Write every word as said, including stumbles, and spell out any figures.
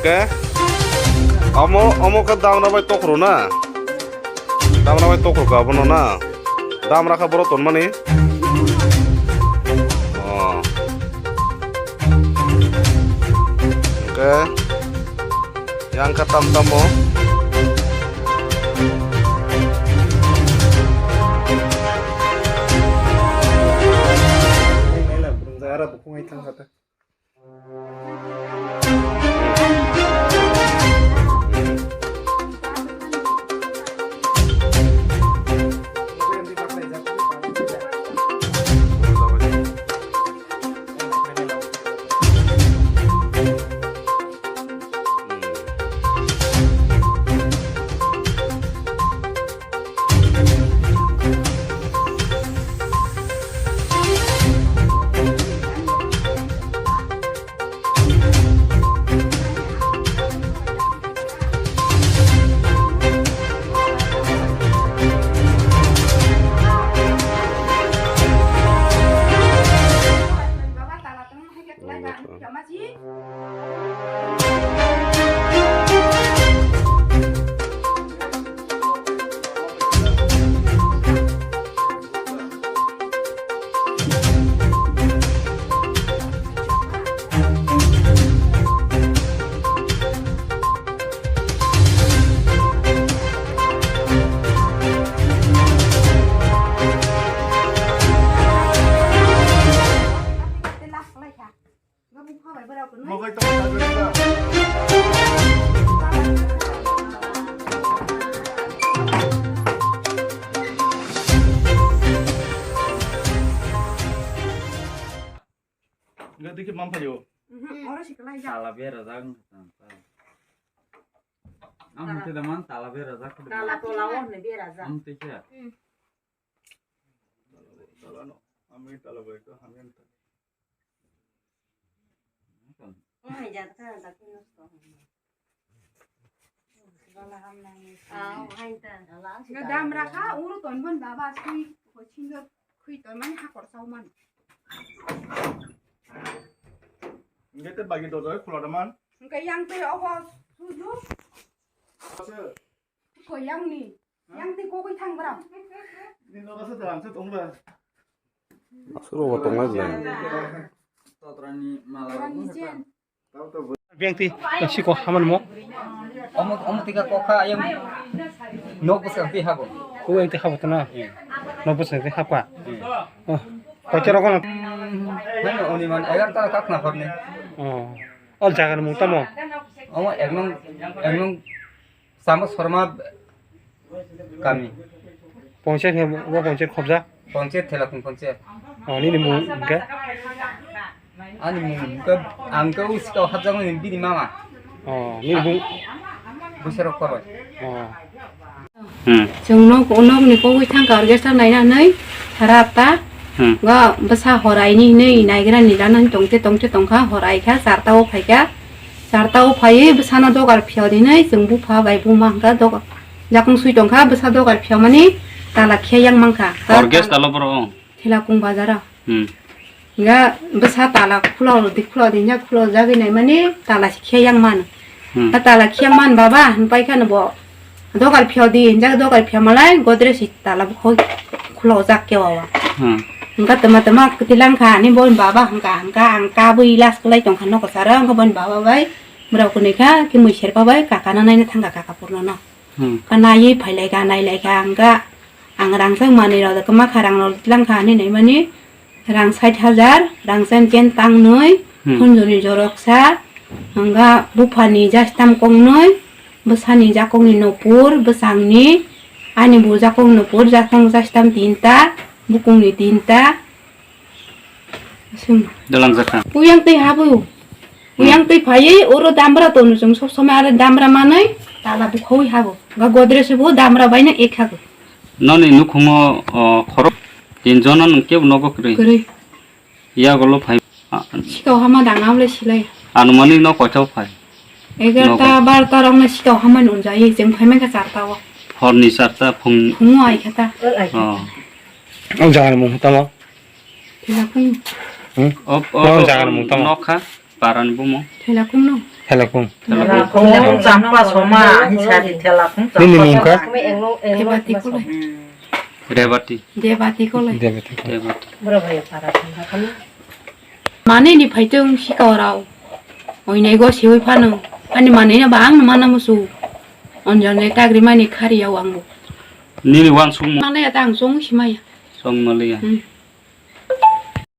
Ke? Omo, omo khe damra bai tokro na? Damra bai tokro ka abono na? Damra kha boro tonmani? Oh. Ke? Yang kha tam tamo? Enggak dikit mampa yo. Mhm, oro si kelai jak. Tala bera jak. Ang hwnkhe da man tala bera jak. Tala tola o hwnwi bera jak. Ang tei khe. Hmm. Tala no, ami tala bai ko, ami ang tala. Ang hai jak ta jak nosto. Nga dam rakha, uro tonbon baba sui, kochingo khui tonmani hakor sauman. Nge te bagi dodo khula daman. Nge yang te obo suju. Asa. Ko yang ni. Yang te ko koi thang bra. Ni no asa dalam se tong ba. Asuro bo tongnai bla. Totrani mala. Orang ni jen. Biyang twi siko haman mo. Omo, omo tika kokha ayam nok bwswk twi habo. Ko yang twi habo tana. Nok bwswk twi hapka. Oh. Kochero kono. Hano oni man egar ta kak na phorni. Oh. Ol jaga mung tamo. Omo ek nong, ek nong Samo Sorma kami. Ponchayat he, bo ponchayat khobja? Ponchayat Thelakung ponchayat. Oh, nini mung hingke? Ani mung hingke, ang ke usikao hapjakmani bini mama. Oh, nini mung? Busero koroi. Oh. Hmm. Chwng nok, nok ni kogwi thangkha orchestra naina hinwi sara atta. Hmm. Ga bwsa hor aini hinwi naigra ni gana tongte tongte tongkha, hor aikha, charta o phaikha. Charta o phaiwi bwsano dogar phiyok dinwi chwng bupha bai buma hwnkha dogar jakung swi tongkha, bwsa dogar phiyokmani tala khe yang mankha. Orchestra lo borok ong? Thelakung bazaro. Hmm. Hwnkha bwsa tala khulok di, khulok di, hwnkha khulok jagwi naimani tala se khe yang mano. Hmm. A tala khe yang man baba hwnpai kheno bo Dogar phiyok di, hinjak dogar phiyok malai, Godrej si tala bukhuk khulokjak kewa o. Hmm. Hwnkha tama tama kwtwi langkha, ani bo baba hwnkha, hwnkha ang kabui last kwlai tongkha nokosaro, hwnkha bo baba bai borok kwnwi kha, khe mui serpa bai kaka no naina thangkha, kaka purno no. Hmm. Kha naiwi phailaikha, nailaikha, hwnkha ang rangchak manwi rok kwma kha, rang rok langkha, ani naimani. Rang sait hajar, rang chen chen tangnwi, hmm, khunjoni joroksa, hwnga buphani jastam kongnwi, bwsani jakongni nopor, bwsangni, ani bo jakong nopor, jakong jastam tinta, bukungni tinta. Aswk. Dalang jakha. Puyang twi habwi. Hmm. Puyang twi phaiwi, oro damra tongno chwng sob somoi aro damra manwi, tala bukhawi habo. Hwnga Godrej bo damra baino ek hago. Noni nukhungo, o, khorok tin jono nwng kebo nogo kwrwi? Kwrwi. Yagolo phai, a, sikao hama dang abole silai. Anumani no koitao phai? Egarta, nogo, barta rokno sikao hama nunjai, chwng phai mankha charta o. Horni charta, phung. Phungo ai khata. O. O jaga ni mung tamo? Thela phung. Hmm? O, o, o jaga ni mung tamo? Nokha. Parani bumung? Thelakung no. Thelakung. Thelakung champa soma, hinsa di thelakung champa soma. Nini mung kha? Debati Koloi. Hmm. Rebati. Debati Koloi. Debati Koloi. Debati. Manwi ni phaitwng sika orao. Oinai go siwi phano. Ani manwi no ba ang no mana musu. Onjone tagri mani khari yao ang bo. Nini wansukmung. Manai ya ta ang song simaya. Song maliya. Hmm.